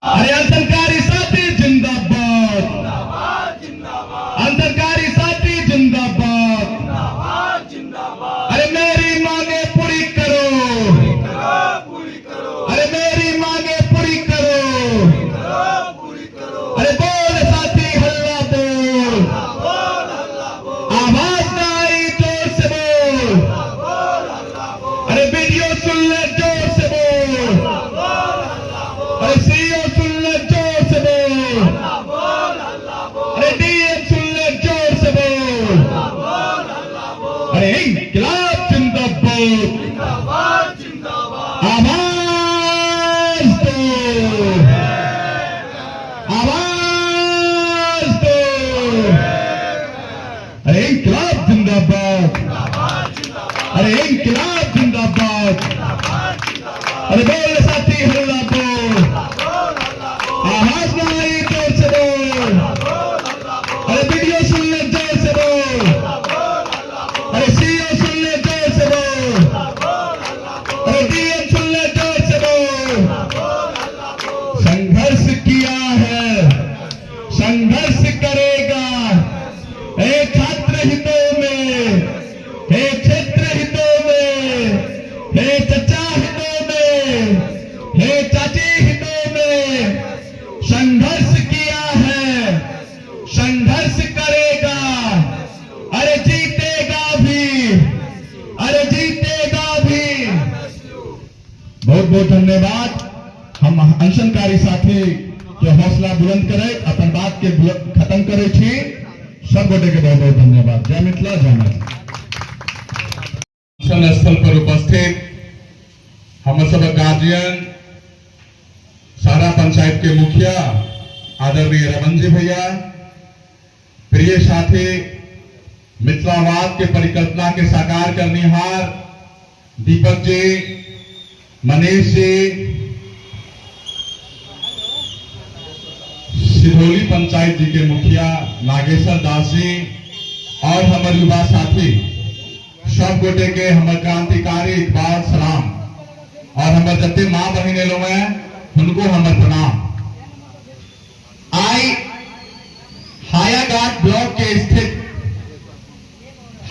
अरे अनशनकारी साथी जिंदाबाद, अनशनकारी साथी जिंदाबाद। अरे मेरी मांगे पूरी करो, अरे मेरी मांगे पूरी करो। अरे बोल साथी हल्ला बोल, आवाज ना आई जोर से बोल। अरे वीडियो सुन ले जोर से बोल, अरे सीओ सुन ले जोर से बोल, अरे डीएम सुन ले जोर से बोल। अरे इंकलाब जिंदाबाद, आवाज दो, आवाज दो। अरे इंकलाब जिंदाबाद, अरे इंकलाब जिंदाबाद। अरे बोल साथी हल्ला बोल, आवाज ना आई जोर से बोल। अरे वीडियो सुन ले जोर से बोल, अरे सीओ सुन ले जोर से बोल, अरे डीएम सुन ले जोर से बोल। संघर्ष किया है, संघर्ष करेगा, ए छात्र हितों में, हे क्षेत्र हितों में, हे चचा हितों में, हे चाची हितों में। संघर्ष किया है, संघर्ष करेगा, अरे जीतेगा भी, अरे जीतेगा भी। बहुत बहुत धन्यवाद। हम अनशनकारी साथी के हौसला बुलंद करे अपन बात के खत्म करे छी। सब गोटे के बहुत बहुत धन्यवाद। जय मिथिला, जय मैथिली। अनशन स्थल पर उपस्थित हमर सबक गार्जियन, सारा पंचायत के मुखिया आदरणीय रमन जी भैया, प्रिय साथी, मिथिलावाद के परिकल्पना के साकार करनिहार दीपक जी, मनीष जी, सिधौली पंचायत जी के मुखिया नागेश्वर दास जी और हमर युवा साथी सब गोटे के हमर क्रांतिकारी इकबाल सलाम और हमर जते माँ बहिन एलो हैं उनको हमर प्रणाम। आई हायाघाट ब्लॉक के स्थित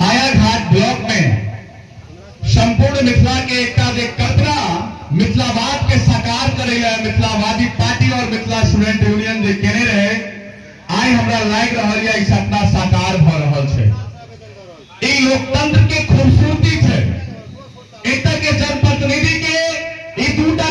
हायाघाट ब्लॉक में संपूर्ण मिथिला के एकता जे कल्पना मिथिलावाद के साकार करे मिथिलावादी पार्टी और मिथिला स्टूडेंट यूनियन जे केने रहे, आइ हमरा लागि रहल ये ई सपना साकार भ रहल छै। ई लोकतंत्र के खूबसूरती छै। एतऽ के जनप्रतिनिधि के ई दूटा